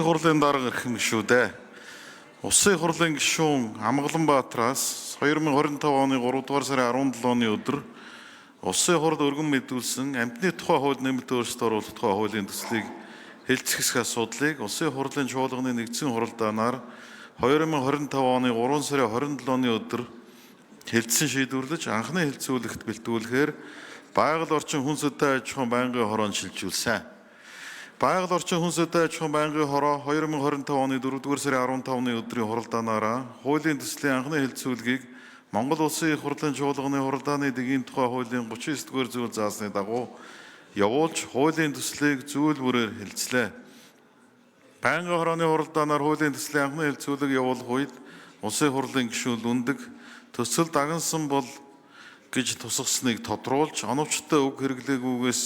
Хурлын дарга эрхэм гишүүдээ. Улсын хурлын гишүүн Амгаланбаатараас 2025 оны 3 дугаар сарын 17-ны өдөр Улсын хурл өргөн мэдүүлсэн амьтны тухай хууль нэмэлт өөрчлөлт оруулах тухай хуулийн төслийг хэлцэх хэсэг асуудлыг Улсын хурлын чуулганы нэгдсэн хуралдаанаар 2025 оны 3 сарын 27-ны өдөр хэлтсэн шийдвэрлэж анхны хэлтсүүлэгт бэлтгүүлэхээр байгаль орчин хүн зүйтэй аж ахуйн байнгын хороонд шилжүүлсэн. Байгаль орчин хүн зүйтэй аж ахуйн байнгын хороо 2025 оны 4-р сарын 15-ны өдрийн хуралдаанаараа хуулийн төслийн анхны хэлтсүүлгийг Монгол Улсын Их Хурлын чуулганы хуралдааны дэгийн тухай хуулийн 39-р зүйл заасны дагуу явуулж хуулийн төслийг зүйл бүрээр хэлцлээ. Байнгын хорооны хуралдаанаар хуулийн төслийн анхны хэлтсүүлэг явуулах үед Улсын хурлын гишүүн Лүндэг төсөл дагнасан бол гэж тусгасныг тодруулж оновчтой үг хэрэглээгүйгээс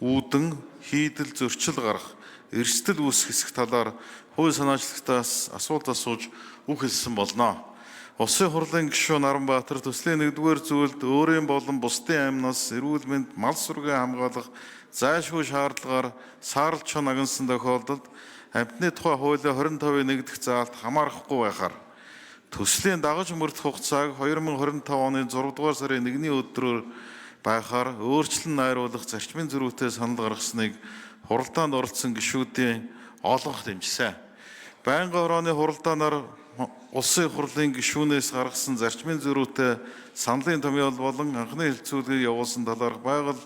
үүдэн хийдэл зөрчил гарах эрсдэл үүсэх хэсэг талаар хууль санаачлагтаас асуулт асууж үг хэлсэн болно. Улсын хурлын гишүүн Наранбаатар төслийн 1-р зүйлд өөрийн болон бусдын амнаас эрүүл мэнд мал сүргээ хамгаалах зайлшгүй шаардлагаар саарал чон агнасан тохиолдолд амьтны тухай хуулийн 25-ын 1 дэх заалт хамаарахгүй байхаар төслийн дагаж мөрдөх хугацааг 2025 оны 6 дугаар сарын 1-ний өдрөөр байхаар өөрчлөн найруулах зарчмын зөрүүтэй санал гаргасныг хуралдаанд оролцсон гишүүдийн олонх дэмжсэн. Байнгын хорооны хуралдаанаар Улсын хурлын гишүүнээс гаргасан зарчмын зөрүүтэй саналын томьёол болон анхны хэлтсүүлгийг явуулсан талаарх байгаль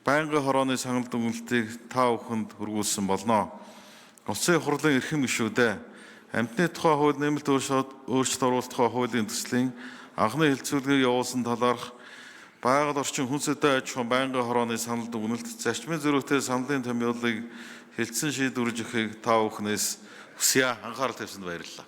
байнгын хорооны санал дүгнэлтийг та бүхэнд хүргүүлсэн болно. Улсын хурлын эрхэм гишүүдээ, амьтны тухай хууль нэмэлт өөрчлөлт оруулах тухай хуулийн төслийн анхны хэлтсүүлгийг явуулсан талаарх байгаль орчин хүн зүйтэй аж ахуйн байнгын хорооны санал дүгнэлт зарчмын зөрүүтэй саналын томьёолыг хэлтсэн шийдвэрлэж өгөхийг та бүхнээс хүсье. Анхаарал тавьсанд баярлалаа.